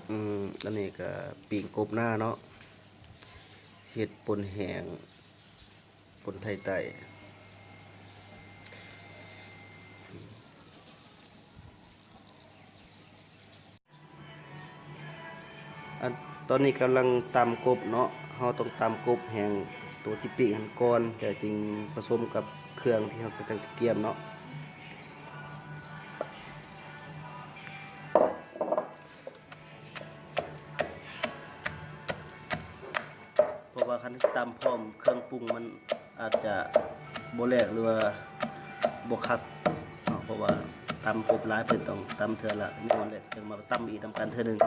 ອືມ ອັນນີ້ກະປີ້ງກົບນາເນາະ ເຮັດປົນແຫ້ງ ປົນໄທໃຕ້. ອັນ ຕອນນີ້ກຳລັງຕຳກົບເນາະ ເຮົາຕ້ອງຕຳກົບແຫ້ງໂຕທີ່ປີ້ງຫັ້ນກ່ອນ ແລ້ວຈຶ່ງປະສົມກັບເຄື່ອງທີ່ເຮົາກຳລັງກຽມເນາະ. ເພາະວ່າຄັນຊິຕຳພ້ອມເຄື່ອງປຸງ ມັນອາດຈະບໍ່ແຫຼກ ຫຼືວ່າບໍ່ຄັກເນາະ ເພາະວ່າຕຳກົບຫຼາຍ ເພິ່ນຕ້ອງຕຳເທື່ອລະນ້ອຍ ແລ້ວຈຶ່ງມາຕຳອີກນຳກັນເທື່ອໜຶ່ງ.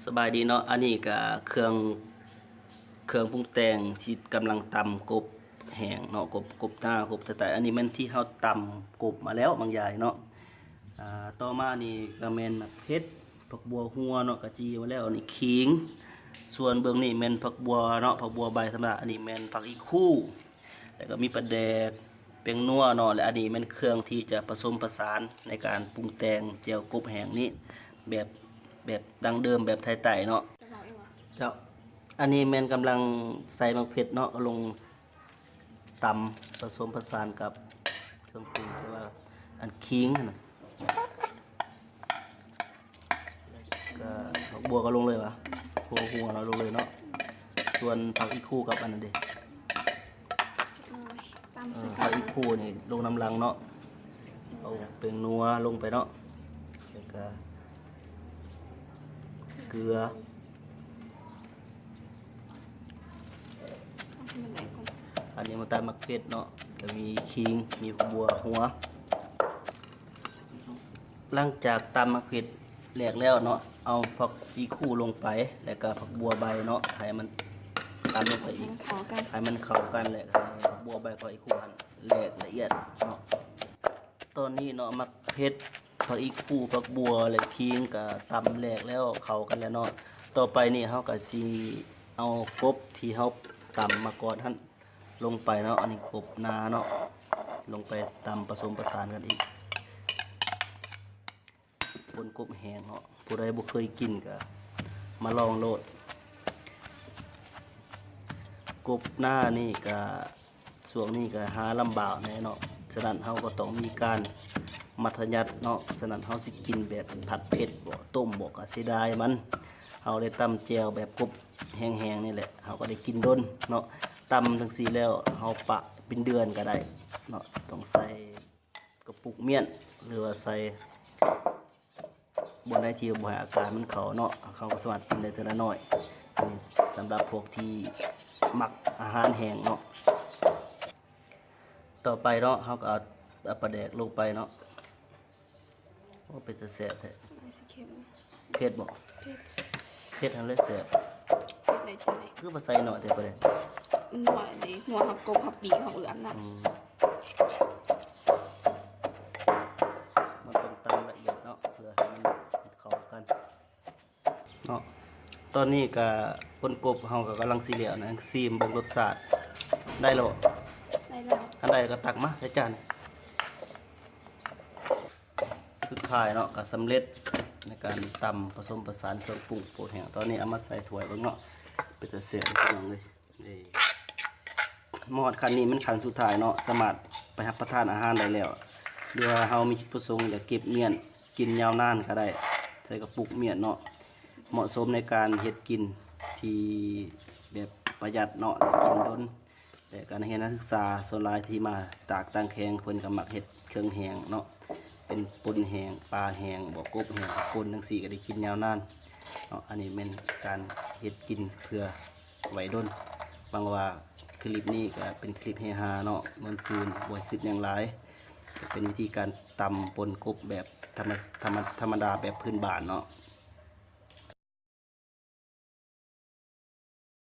ສະບາຍດີເນາະ ອັນນີ້ກະເຄື່ອງ ເຄື່ອງປຸງແຕ່ງທີ່ກຳລັງຕຳກົບແຫ້ງເນາະ ກົບ ກົບໜາ ກົບໄທໃຕ້. ອັນນີ້ແມ່ນທີ່ເຮົາຕຳກົບມາແລ້ວບາງຢ່າງເນາະ. ອາ ຕໍ່ມານີ້ກະແມ່ນໝາກເຜັດ ຜັກບົວຫົວເນາະ ກະຈີ່ມາແລ້ວ. ອັນນີ້ຂີງ ສ່ວນເບື້ອງນີ້ແມ່ນຜັກບົວເນາະ ຜັກບົວໃບທຳມະດາ. ອັນນີ້ແມ່ນຜັກອີ່ຄູ ແລ້ວກະມີປາແດກ ແປ້ງນົວເນາະ ແລະ ອັນນີ້ແມ່ນເຄື່ອງທີ່ຈະປະສົມປະສານໃນການປຸງແຕ່ງແຈ່ວກົບແຫ້ງນີ້ ແບບ ແບບດັ້ງເດີມ ແບບໄທໃຕ້ເນາະ. ເຈົ້າ ອັນນີ້ແມ່ນກຳລັງໃສ່ໝາກເຜັດເນາະ ລົງຕຳປະສົມປະສານກັບເຄື່ອງປຸງ ແຕ່ວ່າອັນຂີງຫັ້ນນະ ກະຜັກບົວກະລົງເລີຍຫວາ ຫົວ ຫົວເນາະ ລົງເລີຍເນາະ. ສ່ວນຜັກອີ່ຄູກັບອັນນັ້ນເດ ຕຳ ເອີ ໃສ່ກັນ ຜັກອີ່ຄູນີ້ລົງນຳຫຼັງເນາະ. ເອົາແປ້ງນົວລົງໄປເນາະ ແລ້ວກະເກືອ. ເອົາໃຫ້ມັນແຫຼກກ່ອນ ອັນນີ້ມາຕຳໝາກເຜັດເນາະ ກະມີຂີງ ມີຜັກບົວຫົວ. ຫຼັງຈາກຕຳໝາກເຜັດແຫຼກແລ້ວເນາະ ເອົາຜັກອີ່ຄູລົງໄປ ແລ້ວກະຜັກບົວໃບເນາະ ໃຫ້ມັນຕຳລົງໄປອີກ ໃຫ້ມັນເຂົ້າກັນ ໃຫ້ມັນເຂົ້າກັນ ແລ້ວໃຫ້ຜັກບົວໃບ ຜັກອີ່ຄູຫັ້ນແຫຼກລະອຽດເນາະ. ຕອນນີ້ເນາະ ໝາກເຜັດ ຜັກອີ່ຄູ ຜັກບົວ ແລະ ຂີງກະຕຳແຫຼກແລ້ວ ເຂົ້າກັນແລ້ວເນາະ. ຕໍ່ໄປນີ້ເຮົາກະຊິເອົາກົບທີ່ເຮົາຕຳມາກ່ອນຫັ້ນ ລົງໄປເນາະ ອັນນີ້ກົບນາເນາະ ລົງໄປຕຳປະສົມປະສານກັນອີກ ປົນກົບແຫ້ງເນາະ. ຜູ້ໃດບໍ່ເຄີຍກິນກະມາລອງໂລດ. ກົບນານີ້ກະ ຊ່ວງນີ້ກະຫາລຳບາກແດ່ເນາະ ສະນັ້ນເຮົາກະຕ້ອງມີການມັດທະຍັດເນາະ. ສະນັ້ນເຮົາຊິກິນແບບຜັດເຜັດບໍ ຕົ້ມບໍ ກະເສຍດາຍມັນ ເຮົາເລີຍຕຳແຈ່ວແບບກົບແຫ້ງໆນີ້ແຫຼະ ເຮົາກະໄດ້ກິນດົນເນາະ. ຕຳຈັ່ງຊີ້ແລ້ວເຮົາປະເປັນເດືອນກະໄດ້ເນາະ ຕ້ອງໃສ່ກະປຸກມ້ຽນ ຫຼືວ່າໃສ່ບ່ອນໃດທີ່ບໍ່ໃຫ້ອາກາດມັນເຂົ້າເນາະ ເຮົາກະສາມາດກິນໄດ້ເທື່ອລະໜ້ອຍ. ອັນນີ້ສຳລັບພວກທີ່ມັກອາຫານແຫ້ງເນາະ. ຕໍ່ໄປເນາະ ເຮົາກະເອົາ ເອົາປາແດກລົງໄປເນາະ. ໂອ້ ເປັນຕາແຊບແທ້. ເຜັດບໍ່? ເຜັດ ເຜັດຫັ້ນແຫຼະແຊບ. ເຜັດໄດ້ຈັ່ງໃດ? ຄືວ່າໃສ່ໜ້ອຍແທ້ປາແດກ? ມັນນົວເດ້ ນົວເຮົາກົບ ເຮົາປີ້ງ ເຮົາເອືອນນະ. ອືມ ມັນຕ້ອງຕຳລະອຽດເນາະ ເພື່ອໃຫ້ມັນເຂົ້າກັນເນາະ. ຕອນນີ້ກະປົນກົບເຮົາກະກຳລັງຊິແລ້ວນະ ຊີມເບິ່ງລົດຊາດ. ໄດ້ແລ້ວບໍ່? ໄດ້ແລ້ວ. ຄັນໄດ້ກະຕັກມາໃສ່ຈານ. ສຸດທ້າຍເນາະ ກະສຳເລັດໃນການຕຳປະສົມປະສານເຄື່ອງປຸງໂປະແຫ້ງ. ຕອນນີ້ເອົາມາໃສ່ຖ້ວຍເບິ່ງເນາະ ເປັນຕາແຊບພີ່ນ້ອງເອີຍ. ນີ້ ມາຮອດຂັ້ນນີ້ແມ່ນຂັ້ນສຸດທ້າຍເນາະ ສາມາດໄປຮັບປະທານອາຫານໄດ້ແລ້ວ. ຫຼືວ່າເຮົາມີຈຸດປະສົງຢາກເກັບມ້ຽນກິນຍາວນານກະໄດ້ ໃສ່ກະປຸກມ້ຽນເນາະ ເໝາະສົມໃນການເຮັດກິນທີ່ແບບປະຢັດເນາະ ແລະ ກິນດົນ. ແລະ ກະນັກຮຽນນັກສຶກສາສ່ວນຫຼາຍທີ່ມາຈາກຕ່າງແຂວງ ເພິ່ນກະມັກເຮັດເຄື່ອງແຫ້ງເນາະ ເປັນປົນແຫ້ງ ປາແຫ້ງບໍ ກົບແຫ້ງ ປົນຈັ່ງຊີ້ກະໄດ້ກິນຍາວນານເນາະ. ອັນນີ້ແມ່ນການເຮັດກິນເພື່ອໄວ້ດົນ. ຫວັງວ່າຄລິບນີ້ກະເປັນຄລິບເຮຮາເນາະ ມ່ວນຊື່ນ ບໍ່ໃຫ້ຄຶດຫຍັງຫຼາຍ. ກະເປັນວິທີການຕຳປົນກົບແບບທຳມະ ທຳມະ ທຳມະດາ ແບບພື້ນບ້ານເນາະ.